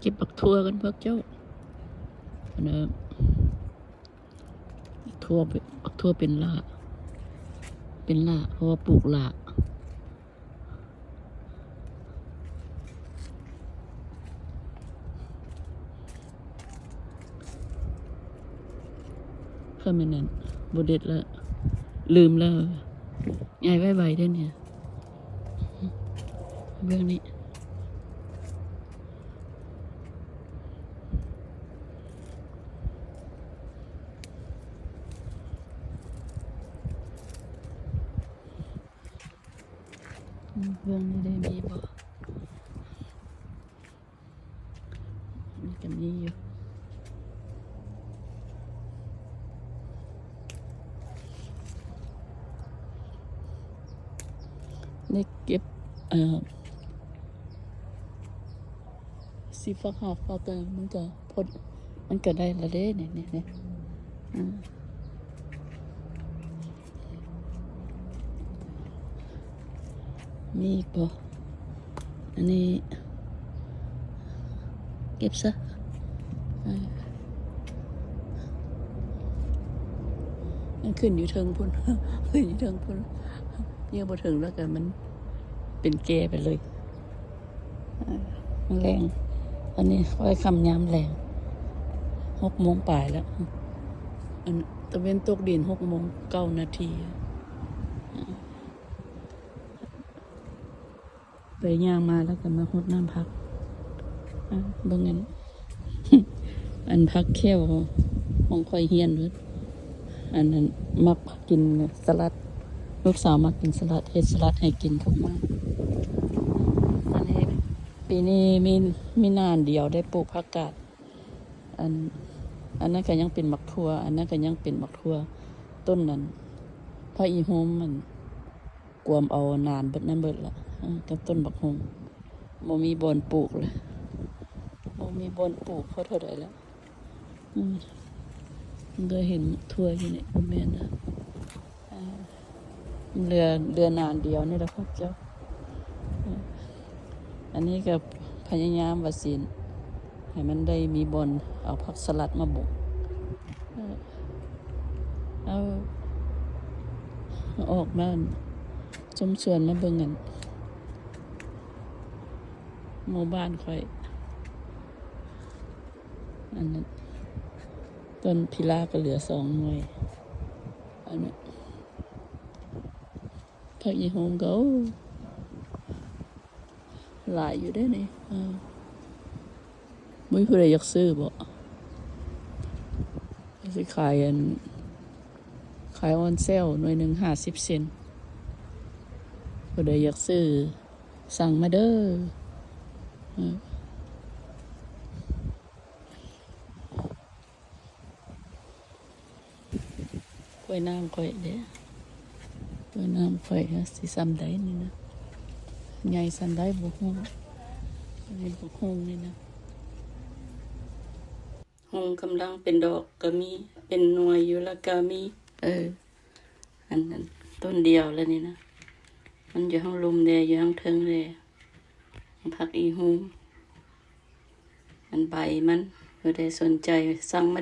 ເກັບບັກຖົ່ວກັນພວກເຈົ້າ. ອັນນັ້ນ ຖົ່ວເປັນ ຖົ່ວເປັນຫຼ້າ ເປັນຫຼ້າ ເພາະວ່າປູກຫຼ້າ. ຄັນແມ່ນນັ້ນບໍ່ເດັດລະ ລືມແລ້ວ. ໃຫຍ່ໄວໆເດ້ນີ້ ເບິ່ງນີ້. ເບິ່ງນີ້ໄດ້ມີບໍ່? ມັນກໍມີຢູ່ ໄດ້ເກັບ ເອີ ສິບຝັກ ຫ້າຝັກ ກໍ ມັນກໍພໍ ມັນກໍໄດ້ລະເດ້ ນີ້ ນີ້ ນີ້ ອາ. ມີອີກບໍ່? ອັນນີ້ເກັບຊະ ເອີ ມັນຂຶ້ນຢູ່ເທິງພຸ້ນ ຂຶ້ນຢູ່ເທິງພຸ້ນ ຍັງບໍ່ເຖິງ ແລ້ວກໍມັນເປັນແກ່ໄປເລີຍ. ແລງ ອັນນີ້ຄ່ອຍຄ່ຳຍາມແລງ ຫົກໂມງປາຍແລ້ວ ອັນຕາເວັນຕົກດິນ ຫົກໂມງເກົ້ານາທີ. ໄປຍ່າງມາແລ້ວກໍມາຫົດນ້ຳຜັກ ອາ ເບິ່ງອັນ ອັນຜັກແຂ້ວຂອງຂ້ອຍຮຽນເບິດ ອັນນັ້ນມັກກິນສະຫຼັດ ລູກສາວມັກກິນສະຫຼັດ ເຮັດສະຫຼັດໃຫ້ກິນທຸກມື້. ອັນນີ້ ປີນີ້ມີ ມີໜ້າດຽວໄດ້ປູກຜັກກາດ ອັນ ອັນນັ້ນກໍຍັງເປັນໝາກຖົ່ວ ອັນນັ້ນກໍຍັງເປັນໝາກຖົ່ວ ຕົ້ນນັ້ນ ຜັກອີໂຮມ ມັນກວມເອົາໜ້າເບິດນັ້ນເບິດລະ ເອີ ກັບຕົ້ນບັກຫຸ່ງ ບໍ່ມີບ່ອນປູກລະ ບໍ່ມີບ່ອນປູກພໍເທົ່າໃດລະ. ອືມ ໄດ້ເຫັນຖົ່ວຢູ່ນີ້ ບໍ່ແມ່ນນະ ເອີ ເຫຼືອ ເຫຼືອໜ້າດຽວນີ້ລະພວກເຈົ້າ. ເອີ ອັນນີ້ກໍພະຍາຍາມວ່າຊິໃຫ້ມັນໄດ້ມີບ່ອນເອົາຜັກສະຫຼັດມາບຸກ ເອີ ເອົາ ອອກມາຊົມສວນ ມາເບິ່ງອັນ ໝູ່ບ້ານຂ້ອຍ ອັນນັ້ນ ຕົ້ນພິລາກໍເຫຼືອສອງໜ່ວຍ ອັນນັ້ນ ຜັກອີໂຮມກໍ ໂອ້ ຫຼາຍຢູ່ເດ້ນີ້ ເອີ ບໍ່ມີຜູ້ໃດຢາກຊື້ບໍ? ຊິຂາຍອັນ ຂາຍອອນເຊວ ໜ່ວຍໜຶ່ງຫ້າສິບເຊັນ ຜູ້ໃດຢາກຊື້ ສັ່ງມາເດີ ເອີ. ກ້ວຍນ້ຳຂ້ອຍເດ້ ກ້ວຍນ້ຳຂ້ອຍຊິສ່ຳໃດນີ້ນະ ໃຫຍ່ສ່ຳໃດບໍ່ຮູ້ ອັນນີ້ບັກຫຸ່ງນີ້ນະ ຫຸ່ງກຳລັງເປັນດອກກໍມີ ເປັນໜ່ວຍຢູ່ລະກໍມີ ເອີ ອັນນັ້ນຕົ້ນດຽວລະນີ້ນະ ມັນຢູ່ທາງລຸ່ມແດ່ ຢູ່ທາງເທິງແດ່ ຜັກອີໂຮມ ອັນໃບມັນ ຜູ້ໃດສົນໃຈສັ່ງມາ